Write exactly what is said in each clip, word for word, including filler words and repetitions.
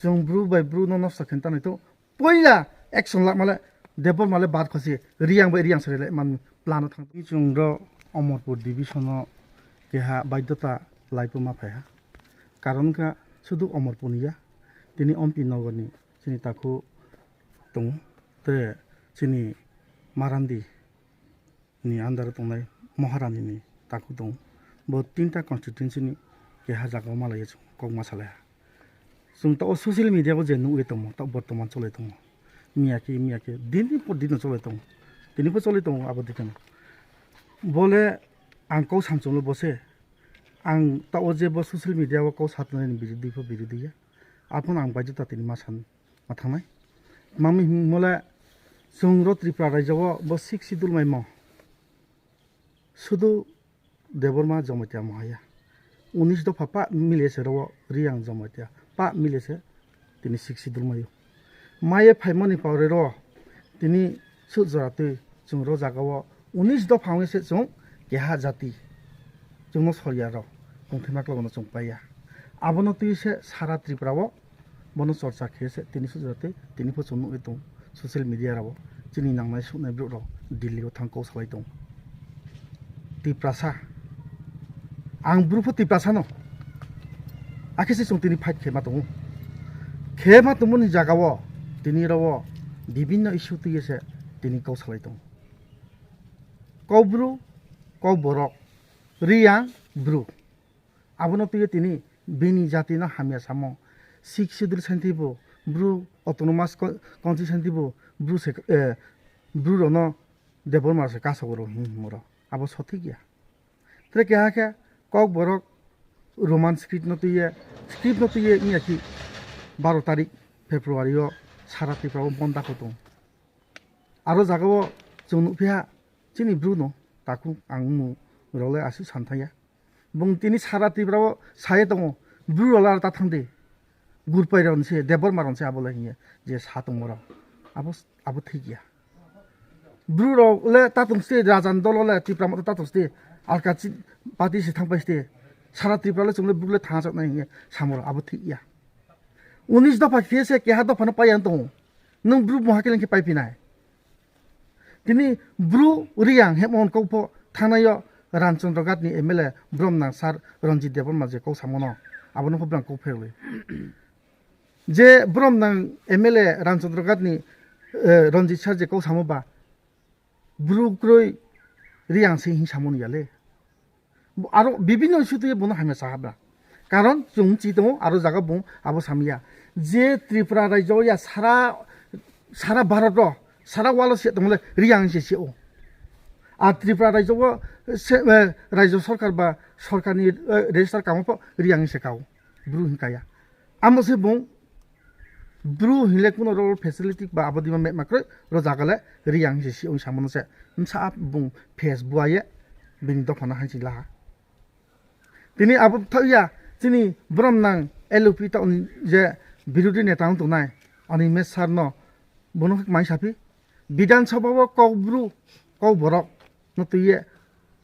Chwng bru bai bru no nosto khen tanai to. Poila action lak male Debbarma le bad khosi Riyang bai Riyang sari le man plan o thang. Chwng ro Omorpur division o keha baidota lai puma phai ha. Karon ka sudu Omorpur ni ya. Tini Ompi Nogor ni chini takhu tongo. Te chini Marandi ni under o tongnai Maharani ni takhu tongo. Bo tinta constituency ni keha jaga o malaiya chwng kok ma salaiha. Chwng ta o social media o je nugwi tongo, ta bortoman cholai tongo. Miyaki, miyaki, din din por din cholai tongo. Tini pho cholai tongo abo dikheno. Bole ang kok samchwnglo bose. Ang ta o je bo social media o kok satnai ni birodhi pho birodhi ya. Aphano ang baidota tini ma san ma thangnai. Mami himole chwng ro Tripura rajya o bo sixth schedule mai mo. Sudu Debbarma Jamatia mohaya. Unis dopha pa mile se ro Riyang Jamatia. Pa mile se tini sixth schedule mayo. Maye phaimani pore ro tini sut jora twi chwng ro jaga o unis dopha wngwi se chwng keha jati chwngno sorya rw tongthima kwlangno chwng paiya. Abono twi se sara Tripura o bono chorcha khe se tini sujate tini pho chwng nugwi tong social media rao chini nangnai suknai borok rok Delhi o thang kok salai tong. Tiprasa, ang bru pho Tiprasa no, akhe se chwng tini fight khe ma tongo. Khe ma tongmani jaga o tini rao bibinno issue twi se tini kok salai tong. Kok bru, kok borok, Riyang bru. Abono twiwi tini bini jatino hamya samo. Sixth Schedule santi bo bru, autonomous co-, council santi bo bru se, eh, bru rono Debbarma se kasogo rw him himo rw. Abo sothik ya. Tre keha khe kok borok Roman script no twiwi, script no twiwi wngya khi baro tarik February o sara Tripura o bon dakho tong. Aro jaga o chwng nukphiha chini bru no takhuk ang mung rok le aswk santhaya. Bung tini sara Tripura o saye tongo, bru rok le aro ta thang di. Gurpai rok se, Debbarma rok se abo le hiye je sa tongo rok. Abo, abo thik ya. Bru rok le ta tong ste, raja ni dolo le Tripura mo ta tong ste, alka chi party se thang pai ste. Sara Tripura le chwng le bru le thang chok nai hiye samo rok, abo thik ya. Unis dopha khe se keha dopha no pai ang tongo. Nwng bru moha khe lengkhe pai phinai. Tini bru Riyang hemon kokpho thanaio Ramchandra Ghat ni M L A Bromnang sir Ranjit Debbarma je kok samono abono pho bwrang kok pherlwi. Je Bromnang M L A Ramchandra Ghat ni, eh, Ranjit sir je kok samo ba bru kwrwi Riyang se hing samoni yale. Aro bibinno issue twi bono hamya cha habra. Karon chwng chi tongo aro jaga bung abo samya. Je Tripura rajyo ya sara, sara Bharat o, sara world o se tongole Riyang se se o. A Tripura rajyo o se, eh, rajyo sarkar ba sarkar ni, eh, register kamo pho Riyang se kao. Bru hin kaya. Amo se bung bru hinle kuno role facility ba abo dima me makroi ro jaga le Riyang se si ong samono se. Msa ap bung face buaye bini dophano hansi laha. Tini abo thok ya chini Bromnang L O P ta je birodhi neta wng tongnai Animesh sir no bono mai sapi Bidhan Sabha o kok bru kok borok no twiye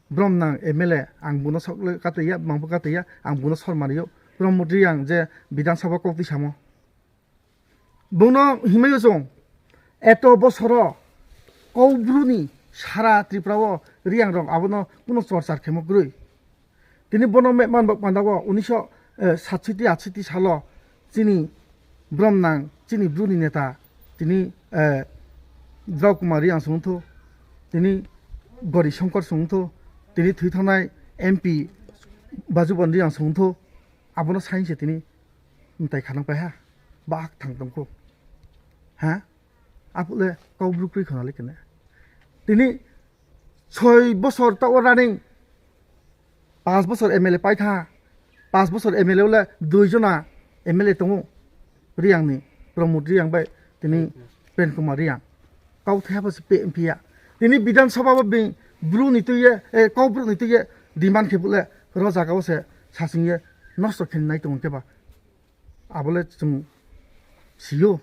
Bromnang M L A ang buno sok le kataiya, mangbo kataiya, ang buno sor mario. Pramod Riyang je Bidhan Sabha kok twi samo. Buno himai o chwng eto bosoro kok bru ni sara Tripura o Riyang rok abono kuno chorchar khemo kwrwi. Tini bono me-, man bok panda o unisho, eh, satsiti atsiti salo chini Bromnang chini bru ni neta tini, eh, Drau Kumar Riyang songtho, tini Gori Shankar songtho, tini thwi thangnai M P Bajuban Riyang songtho, abono sain se tini mwtai khanang pai ha, bak thang tongkho. Ha? Aphule kok bru kwrwi khona le kene. Tini soi bosor ta o running, pas bosor M L A paikha, pas bosor M L A ole dui jona M L A tongo Riyang ni, Pramod Riyang bai tini Prem Kumar Riyang. Kok thaya bo se pe phiya. Tini Bidhan Sabha bo bini bru ni tuye, eh, kok bru ni tuye demand khe bole ro jaga o se sasing ye nosto khe nai tongo khe ba. Abole chwng sio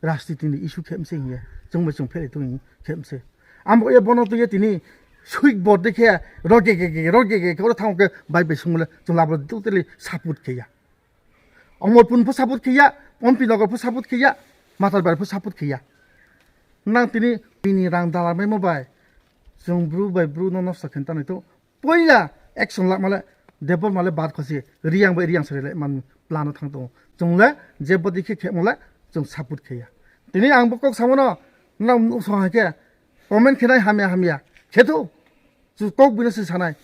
rajniti ni issue khe mse hiye, chwng bai chwng phelai tong khe mse. Amo ye bono twiye tini switch board de khe roge ge ge, roge ge, oro thang khe bai bai sungule chwng abole totally support khe ya. Omorpur pho support khe ya, Ompi Nogor pho support khiya, Matar Bari pho support khiya. Nang tini bini rang dala maimo bai, chwng bru bai bru no nosto khen tanai to. Poila action lak male, Debbarma le bad khosi, Riyang bai Riyang sari le man plan o thang tongo. Chwng le je bodi khe khe mole, chwng support khiya. Tini ang bo kok samo no, nang nuk song hai khe, comment khenai hamya hamya. Khe to, chu kok bino se sanai.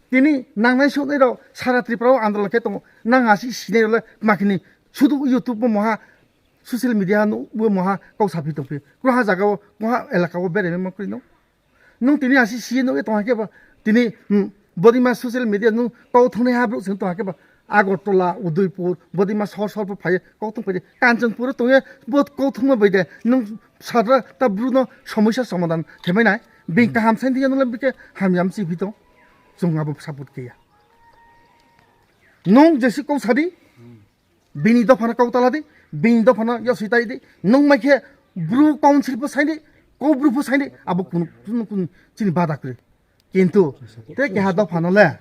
Tini nangnai soknai rok sara Tripura o andolon khe tongo. Nang asi sinai rok le makini, sudu YouTube bo moha, social media no bo moha kok sapi tongpi. Kura ha jaga o, moha elaka o berai ma kwrwi no. Nung tini asi siye nugwi tongha khe ba tini, hmm, body ma social media nung kau thungnai ha brouh sing tongha khe ba Agartala, Udaipur, body ma sor sor pho phai kau thung phai Kanchanpur tongye bo kau thungma bai de nung sadra ta bru no somosya somadhan khe mai nai. Bing kaham sain diya nung le bike ham yam si bito. Chung abo support khe ya. Nung jesi kau sadi, bini dophano kau tala di, bini dophano yoswi tai di, nung mai khe bru council pho sai di, kau bru pho sai di, abo kunu, kunu, kunu chini bada kwrwi. Kintu, te keha dophano le,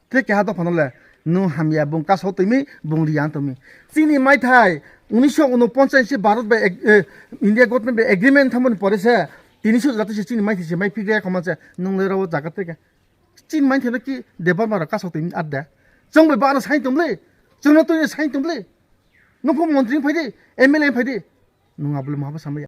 te keha dophano le, nung hamya bung kasao tongmi, bung riyan tongmi. Chini maithai, unisho unoponchas se Bharat bai ag-, eh, India government bai agreement thamoni pore se, tini su jati se chini maithai se mai phikre khoma se, nung le rao jaga te ke. Chini maithai no ki Debbarma rok kasao tongmi ar de. Chwng bai bana sai tongli, chwng no twi sai tongli. Nung pho montri phai di, M L A phai di. Nung abole maha samaya.